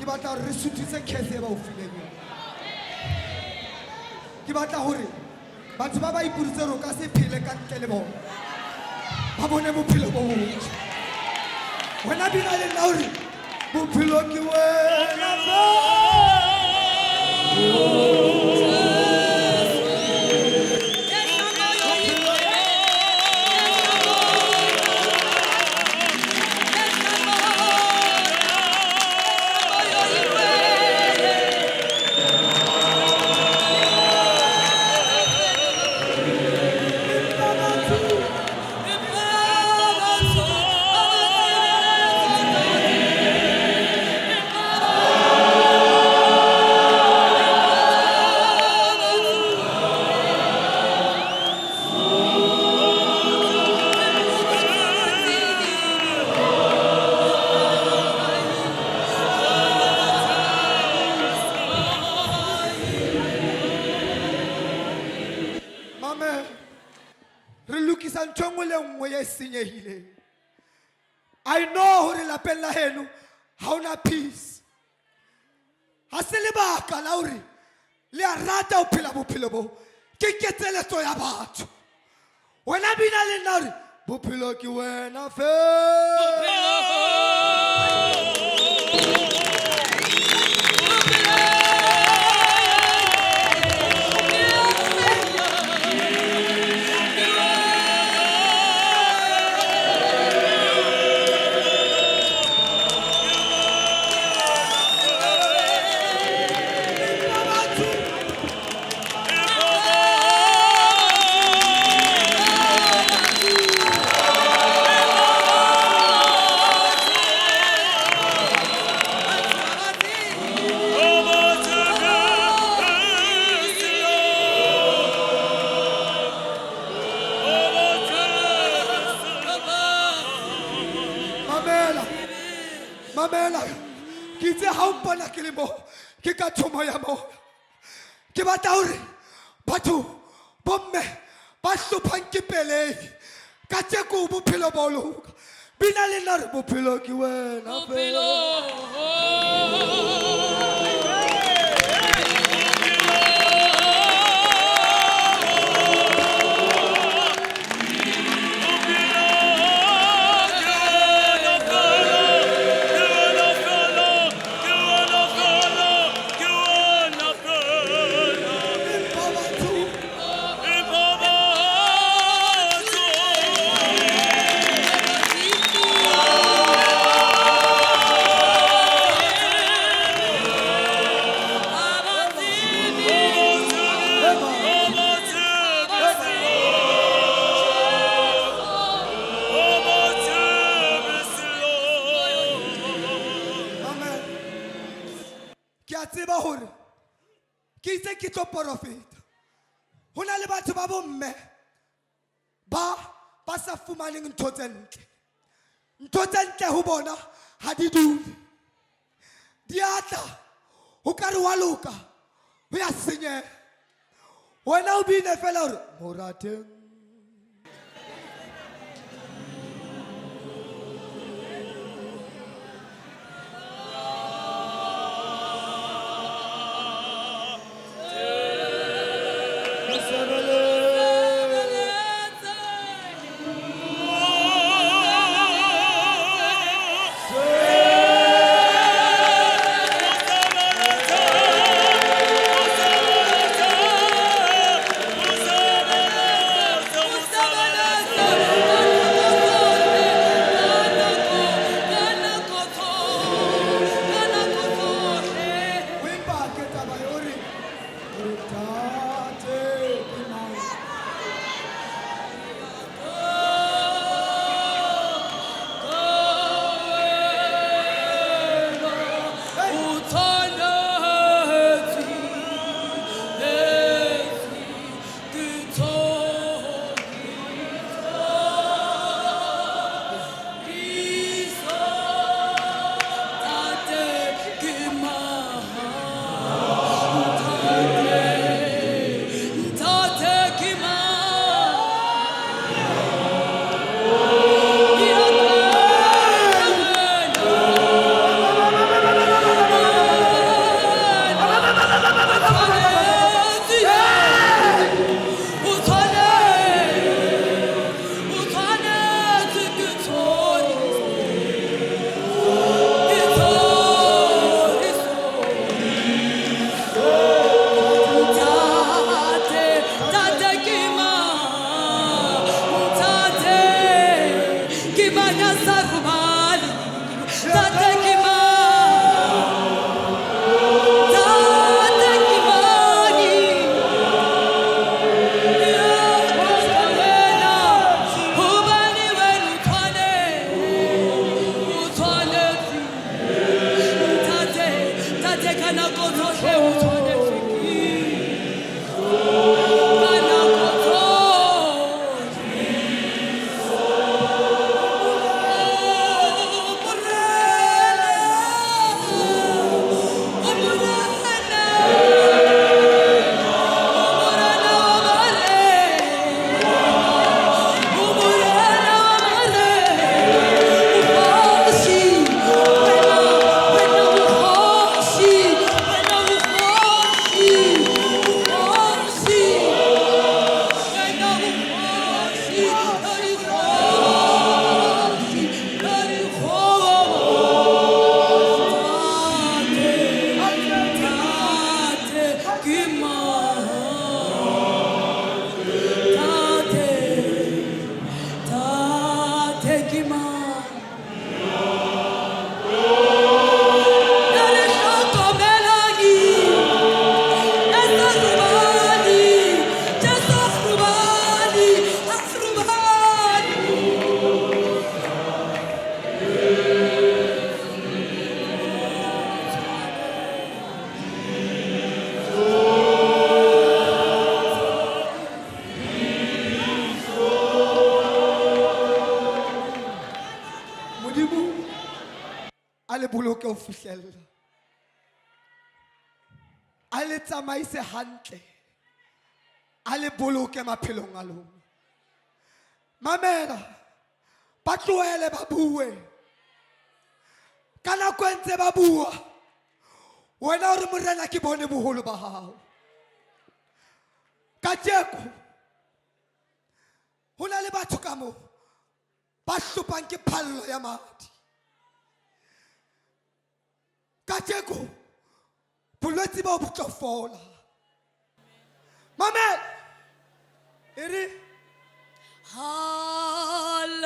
Ke batla hore re suthise curse e ba o fileng yona. Ke batla hore batho ba ba ipoditse hore o ka se phele ka ntle le bona ba bone bophelo bo botjha. Wena bina le nna hore bophelo ke wena Mame, re lokisa ntho e nngwe le nngwe e senyehileng. I know hore lapeng la heno ha ona peace. Ha se lebaka la hore le a rata ho phela bophelo bo. Ke ketseletso ya batho. Wena bina le nna hore bophelo ke wena fela. Mamela, mamela, ke itse ha o mpona ke le mo ke ka thomo ya moya. Ke batla hore batho bomme ba hlophang ke pelei ka tjeko bophelo ba o loka. Bina le nna re bophelo ke wena fela. Empa batho Amen. Ke a tseba hore ke itse ke tlo porofeta. Ho na le batho ba bomme ba ba sa fumaneng ntho tse ntle. Ntho tse ntle ho bona ha di dule. Di a tla ho ka re wa loka ho ya senyeha. Wena o bine fela hore morateng. Ka nako tsohle o tshwanetswe ke. Ka nako tsohle. O Morena, o Morena, o Morena wa marena, o Morena wa marena, o kgosi, wena, wena o kgosi, wena o kgosi, o kgosi, wena o kgosi, o dikgosi, o dikgosi. Tate, tate, ke mang? Tate, tate, ke mang? Ya le hlokomelang, ya sa robale, Jesu ha robale, ha robale. Modimo a le boloke ho fihlella, a le tsamaise hantle, a le boloke maphelong a lona. Mamela, ba tlohele ba bue. Ka nako e ntse ba bua, wena o re, Morena, ke bone boholo ba hao kajeko. Ho na le batho ka moo ba hlopang ke phallo ya madi kajeko. Bolwetse bo bo tlo fola. Mamela, e re Hallelujah.